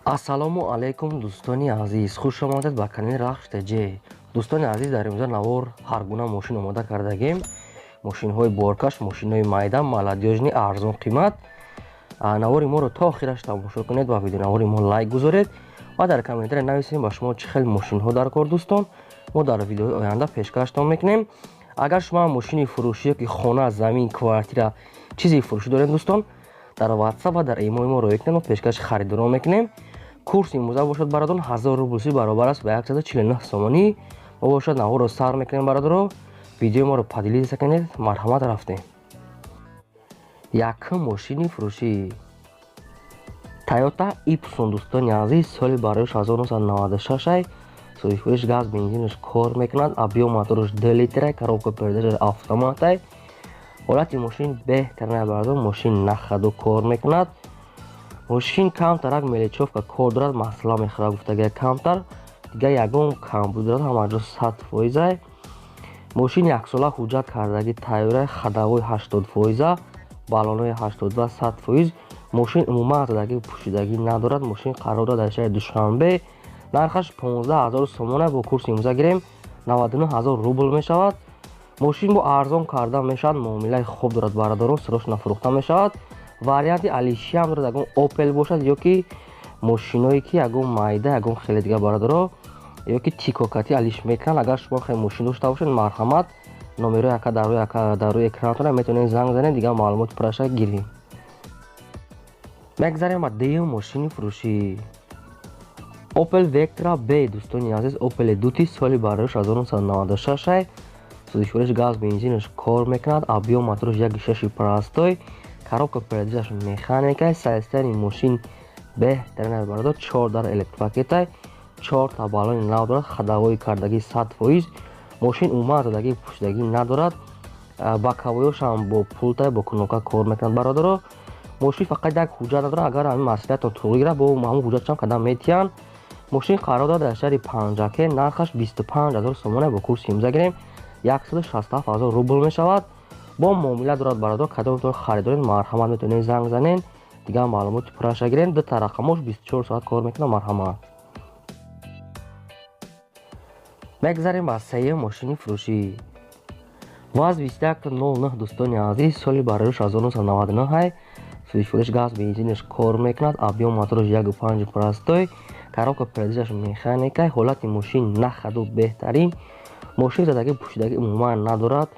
Ассалому алайкум, дӯстони азиз, хуш омадед ба канали Рахш ТЖ. Дӯстони азиз, дар имрӯза навор ҳар гуна мошин омода кардагем: мошинҳои боркаш, мошинҳои майда, молодёжный, арзон қимат. Навори моро то охираш тамошо кунед ва видеонавори мо лайк гузоред ва дар комментария нависем, ба шумо чӣ хел мошинҳо дар кор. Дӯстон, мо дар видеои оянда пешкаштон мекунем. Агар шумо мошини фурӯшӣ ёки хона, замин, квартира, чизи фурӯшӣ доред, дӯстон, дар Ватсап ва дар имои мо роя кунед, мо пешкаши харидорон мекунем. Курси имрӯза бошад, бародарон, 1000 рублси баробар аст ба 149 сомонӣ. Мо бошад наворро сар мекунем. Бародаро, видеои моро поделиться кунед. Марҳамат, рафтем. Якум мошини фурӯшӣ Тойота Ипсон. Дӯстони азиз, соли барояш 1996, сӯзишвориш газ, бензинаш кор мекунад, объём мотораш 2 литрай, коробка передачаш автоматай. Ҳолати мошин беҳтарина, бародарон, мошин на ходу кор мекунад. Мошин камтарак мелочёвка кор дорад, масъала мехӯрад гуфтага камтар, дигар ягон камбуд дорад, ҳамаҷо 100%-ай. Мошин яксола ҳуҷҷат кардагӣ тайёрай, ходовой 80%-а, баллонои 82, 100%. Мошин умуман задагӣ пӯшидагӣ надорад. Мошин қарор дорад дар шаҳри Душанбе. Нархаш 15 000 сомона, бо курси имрӯза гирем, 99 000 рубл мешавад. Мошин бо арзон карда мешавад, муомилаи хуб дорад, бародарон, срочно фурӯхта мешавад. Варианти алишиам дорад, ягон Опел бошад ёки мошиное ки ягон майда, ягон хеле дига, бародаро, ёки тикокати алиш мекунанд. Агар шумо хеле мошин дошта бошед, марҳамат, номерои ака дар рӯи экранатона метавонед занг занед, дигар маълумоти пурраша гирем. Мегзарем ба дуюм мошини фурӯшӣ, Опел Вектра Б. Дӯстони азиз, Опели дути, соли барояш 1996, сӯзишвориш газ, бензинаш кор мекунад, объём мотораш 1,6 простой, коробка передачаш механика. Состояние мошин беҳтарин аст, бародар, чор дар электропакетай, чорта баллони нав дорад, ходовой кардагӣ 100%. Мошин умуман задагӣ пӯшидагӣ надорад, боковойошам бо пултай, бо кнопка кор мекунад. Бародаро, мошин фақат як ҳуҷҷат надорад. Агар ҳамин масъулиятро туғри гирад, бо ҳамун ҳуҷҷатшам кадам метиҳанд. Мошин қарор дорад дар шаҳри Панҷакент, нархаш 25 000 сомона, бо курси имрӯза гирем, 167 000 рубл мешавад. Бо муомила дорад, бародар. Кадомтон харидоред, марҳамат, метавонед занг занед, дигар маълумоти пурраша гирем. Дута рақамош 24 соат кор мекунад. Марҳамат. Мегзарем ба сеюм мошини фурӯшӣ, ВАЗ 2109. Дӯстони азиз, соли барояш 1999, сӯзишвориш газ, бензинаш кор мекунад, объём мотораш 1,5 простой, коробка передачаш механика. Ҳолати мошин на ходу беҳтарин. Мошин задагӣ пӯшидагӣ умуман надорад.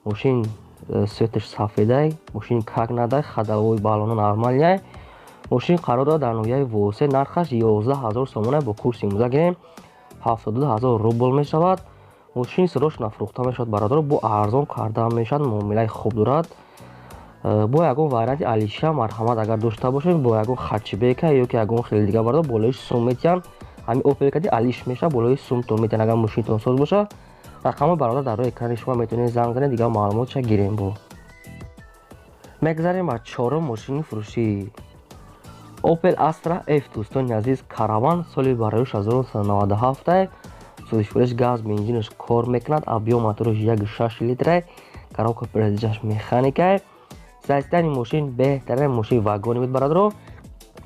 Мошин цветаш сафедай, мошин как надай, ходовой, баллоно нормальный. Мошин қарор дорад дар ноҳияи Восе, нархаш 11 000 сомона, бо курси имрӯза гирем, 72 000 рубл мешавад. Мошин срочно фурӯхта мешавад, бародаро, бо арзон карда мешавад, муомилаи хуб дорад. Бо ягон варианти алиша, марҳамат, агар дошта бошед, бо ягон хэтчбека ёки ягон хеле дига, бародар, болои сум метиҳанд. Ҳамин Опел кади алиш мешавад, болои сумтон метиҳанд, агар мошинтон соз бошад. Рақамҳои бародар дар рӯи экрани шумо, метавонед занг занед, дигар маълумотша гирем. Бо мегзарем ба чорум мошини фурӯшӣ, Опел Астра Ф. Дӯстони азиз, караван, соли барояш 1997, сӯзишвориш газ, бензинаш кор мекунад, объём мотораш 1,6 литрай, коробка передачаш механикай. Состояние мошин беҳтарин. Мошин вагони буд, бародаро,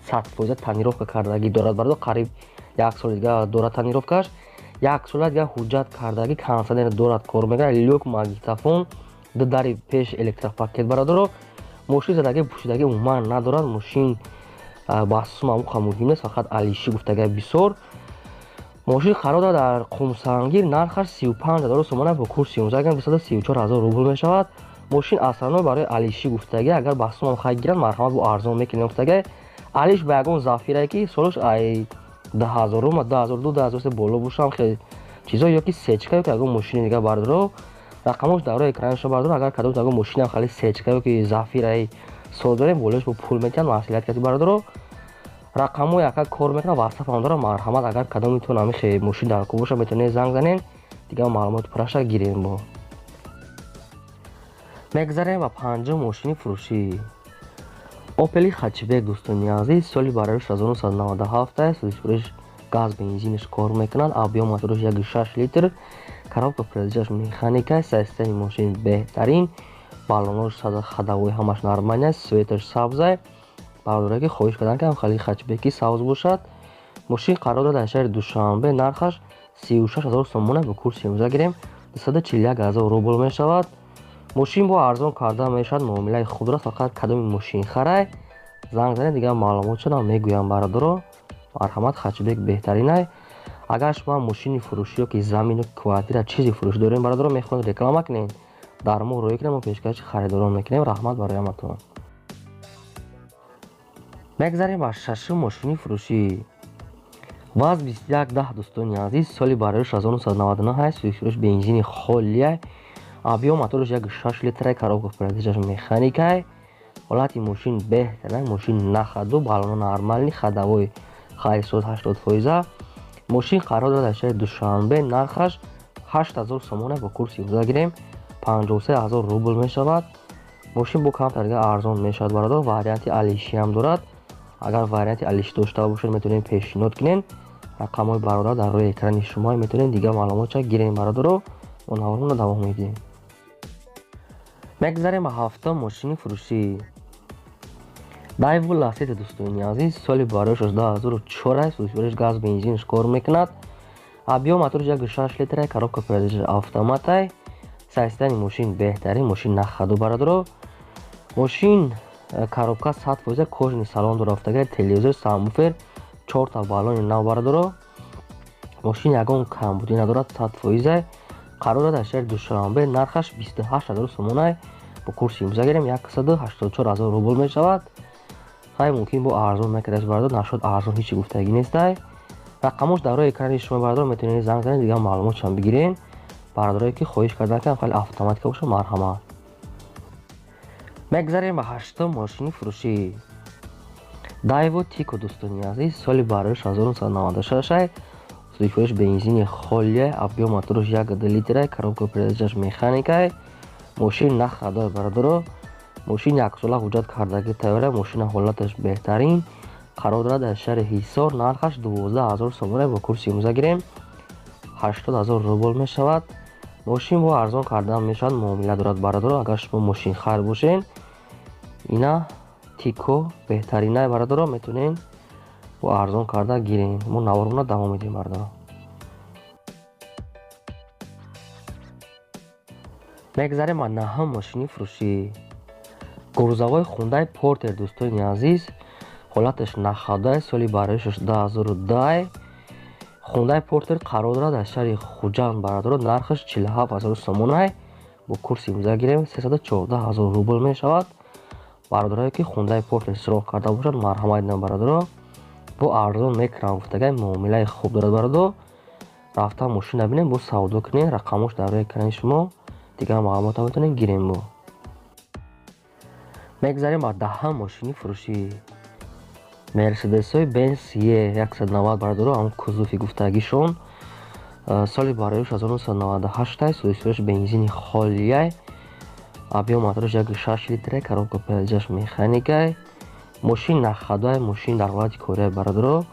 100% тонировка кардагӣ дорад, бародо, қариб як соли дига дорад тонировкаш, як сола дига ҳуҷҷат кардагӣ, кондитсионер дорад, кор мекунад, люк, магнитофон, ду дари пеш электропакет. Бародаро, мошин задагӣ пӯшидагӣ умуман надорад. Мошин ба сум амуқа муҳим нест, фақат алиши гуфтага бисёр. Мошин қарор дорад дар Қумсангир, нархаш 35 000 сомона, бо курси имрӯза агар 234 000 рубл мешавад. Мошин асано барои алишӣ гуфтагӣ, агар ба сумам хай гиранд, марҳамат, бо арзон мекунем гуфтагӣ. Алиш ба ягон Зафирае ки солаш ай 2000-ум, 2002, 2003 боло бошам, хеле чизо, ёки сечка, ёки ягон мошини дига. Бародаро, рақамош дар рӯи экрани шумо. Бародаро, агар кадом ягон мошинам хали сечка ёки Зафираи соз дорем, болояш бо пул метиҳанд, масъулият каси. Бародаро, рақамҳои ака кор мекунад, ватсапам дорам. Марҳамат, агар кадомитон ҳамихе мошин дар кор боша, метавонед занг занед, дигар маълумоти пурраша гирем. Бо мегзарем ба панҷум мошини фурӯшӣ, Опели хэтчбек. Дӯстони азиз, соли барояш 1997, сӯзишвориш газ, бензинаш кор мекунад, объём мотораш 1,6 литр, коробка передачаш механика. Состояние мошин беҳтарин, баллонош, ходовой ҳамаш нормальный, цветаш сабзай. Бародаре ки хоҳиш карданд, ки ҳам хали хэтчбеки сабз бошад. Мошин қарор дорад дар шаҳри Душанбе, нархаш 36 000 сомона, бо курси имрӯза гирем 241 000 рубл мешавад. Мошин бо арзон карда мешавад, муомилаи хуб дорад. Фақат кадоми мошин харай занг занед, дигар маълумотшонам мегӯям бародаро. Марҳамат, хэтчбек беҳтаринай. Агар шумо мошини фурӯшӣ ёки замину квартира чизи фурӯшӣ дорем бародаро, мехоҳед реклама кунед, дар мо рӯй кунем, мо пешкаши харидорон мекунем. Раҳмат барои ҳаматон. Мегзарем ба шашум мошини фурӯшӣ. ВАЗ 2110 дӯстони азиз, соли барои 1999, сӯйфурӯш, бензини холия, объём мотораш 1,6 литрай, коробка передачаш механикай. Ҳолати мошин беҳтарин, мошин на ходу, баллоно нормальный, ходовой хайсоз 80%. Мошин қарор дорад дар шаҳри Душанбе, нархаш 8000 сомона, бо курси имрӯза гирем 53 000 рубл мешавад. Мошин бо камтар дига арзон мешавад бародар. Варианти алишӣ ҳам дорад. Агар варианти алишӣ дошта бошед, метавонед пешниҳод кунед. Рақамҳои бародар дар рӯи экрани шумо, метавонед дигар маълумотша гирем бародаро. Мо наворро давом медиҳем. Мегзарем ба ҳафтум мошини фурӯшӣ. Дайву Ласета дӯстони азиз, соли барои 2004, сӯйфурӯш, газ, бензинш кор мекунад. Объём мотораш 1,6 литрай, коробка передачаш автоматай. Состояни мошин беҳтарин, мошин на ходу бародаро. Мошин коробка 100%, кожаный салон дорад, телевизор, сабвуфер, 4та баллони нав бародаро. Мошин ягон камбудӣ надорад, 100%. Қарор дорад дар шаҳри Душанбе, нархаш 28 000 сомонай, бо курси имрӯза гирем 184 000 рубл мешавад. Хай мумкин бо арзон накардаш бародар, нашуд арзон ҳеҷ гуфтагӣ нестай. Рақамош дар рӯи экрани шумо бародар, метавонед занг занед, дигар маълумотшам бигирен. Бародарое ки хоҳиш кардан ки хеле автоматика боша, марҳамат. Мегзарем ба ҳаштум мошини фурӯшӣ. Дайво Тико дӯстони азиз, соли барои 1996, сӯйфурӯш, бензини холия, объём мотораш 1,2 литрай, коробка передачаш механикай. Мошин на ходу бародаро. Мошин яксола ҳуҷҷат кардагӣ тайёра, мошина ҳолаташ беҳтарин. Қарор дорад дар шаҳри Ҳисор, нархаш 12 000 сомона, бо курси имрӯза гирем 80 000 рубл мешавад. Мошин бо арзон кардан мешавад, муомила дорад бародаро. Агар шумо мошинхар бошед, ина Тико беҳтаринай бародаро, метавонед бо арзон карда гирем. Мо наворона давом медиҳем бародаро. Мегзарем ба наҳум мошини фурӯшӣ. Грузовой Хундай Портер дӯстони азиз, ҳолаташ на ходай, соли барои 2010. Хундай Портер қарор дорад дар шаҳри Хуҷанд бародаро, нархаш 47 000 сомонай, бо курси имрӯза гирем 314 000 рубл мешавад. Бародарое ки Хундай Портер суроғ карда бошад, марҳамат дидам бародаро, бо арзон мекунам гуфтагай, муомилаи хуб дорад бародаро. Рафта мошина бинем, бо савдо кунем. Рақамош дар рӯи экрани шумо, дигар маълумотам метавонед гирем. Бо мегзарем ба даҳам мошини фурӯшӣ. Мерседесҳои Бенз Е 190 бародаро, ҳамон кузови гуфтагишон, соли барои 1998, сӯйфурӯш, бензини холияй, объём мотораш 1,6 литрай, коробка передачаш механикай. Мошин на ходай, мошин дар ҳолати кория бародаро,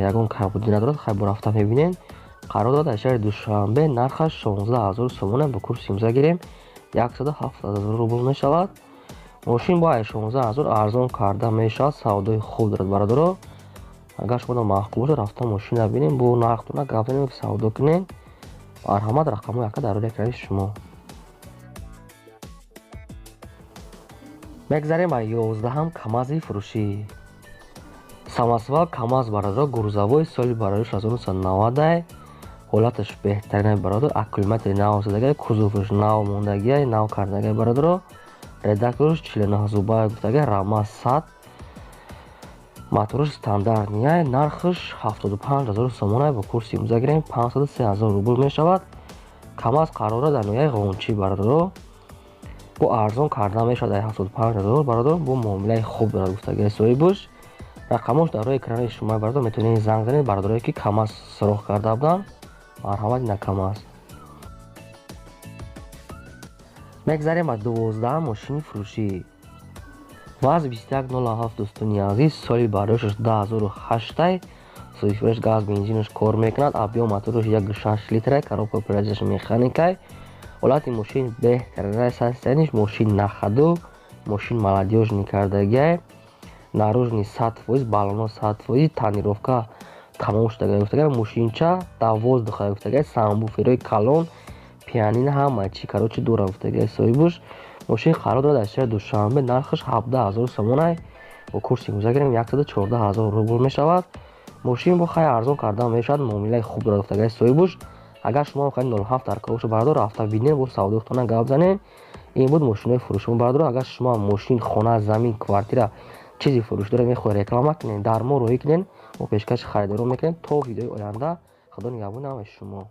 ягон камбудӣ надорад. Хай бо рафта мебинем. Қарор дорад дар шаҳри Душанбе, нархаш 16 000 сомона, бо курси имрӯза гирем 170 000 рубл мешавад. Мошин бо 16 000 арзон карда мешавад, савдои хуб дорад бародаро. Агар шумо маъқул бошад, рафта мошина бинем, бо нархтона гап занем, савдо кунем. Марҳамат, рақамҳои ака дар рӯи экрани шумо. Мегзарем ба 11-ам Камази фурӯшӣ. Самосвал Камаз бародаро, грузовой, соли барои 1990, ҳолаташ беҳтарин бародар, аккумулятори нав задагай, кузоваш нав мондагиай, нав кардагай бародаро. Редакторш 49 зубая гуфтагай, рама 100, мотораш стандартнияй, нархаш 75 000 сомонай, бо курси имрӯза гирем 503 000 рубл мешавад. Камаз қарор дорад дар ноҳияи Ғончӣ бародаро, бо арзон карда мешавад дар 75 000 бародаро, бо муомилаи хуб дорад гуфтагай соҳибаш. Рақамош дар рӯи экрани шумо бародаро, метавонед занг занед. Бародарое ки Камаз суроғ карда буданд, марҳамат, ина Камаз. Мегзарем ба 12 мошини фурӯшӣ. ВАЗ 2107 дӯстони азиз, соли барои 2008, сӯйфурӯш, газ, бензинаш кор мекунад, объём мотораш 1,6 литрай, коробка передачаш механикай. Ҳолати мошин беҳтаринай, состояниш мошин на ходу, мошин молодёжный кардагиай. Наружный 100%, баллоно 100%, тонировка тамом шудага гуфтага. Мошинча да воздуха гуфтага, сабвуферои калон, пианино, ҳама чи, короче, дора гуфтага соҳибуш. Мошин қарор дорад дар шаҳри Душанбе, нархаш 17 000 сомонай. Бо курси имрӯза гирем, 114 000 рубл мешавад. Мошин бо хай арзон кардан мешавад, муомилаи хуб дорад гуфтагаи соҳибуш. Агар шумо хоҳед 07 дар кор бошад, бародар, рафта бинед, бо савдои гап занед. Ин буд мошинои фурӯшимо, бародар. Агар шумо мошин, хона, замин, квартира, чизи фурӯш доред, мехоҳед реклама кунед, дар мо роҳӣ кунед, мо пешкаши харидорон мекунем. То видеои оянда, худо нигаҳбони ҳамаи шумо.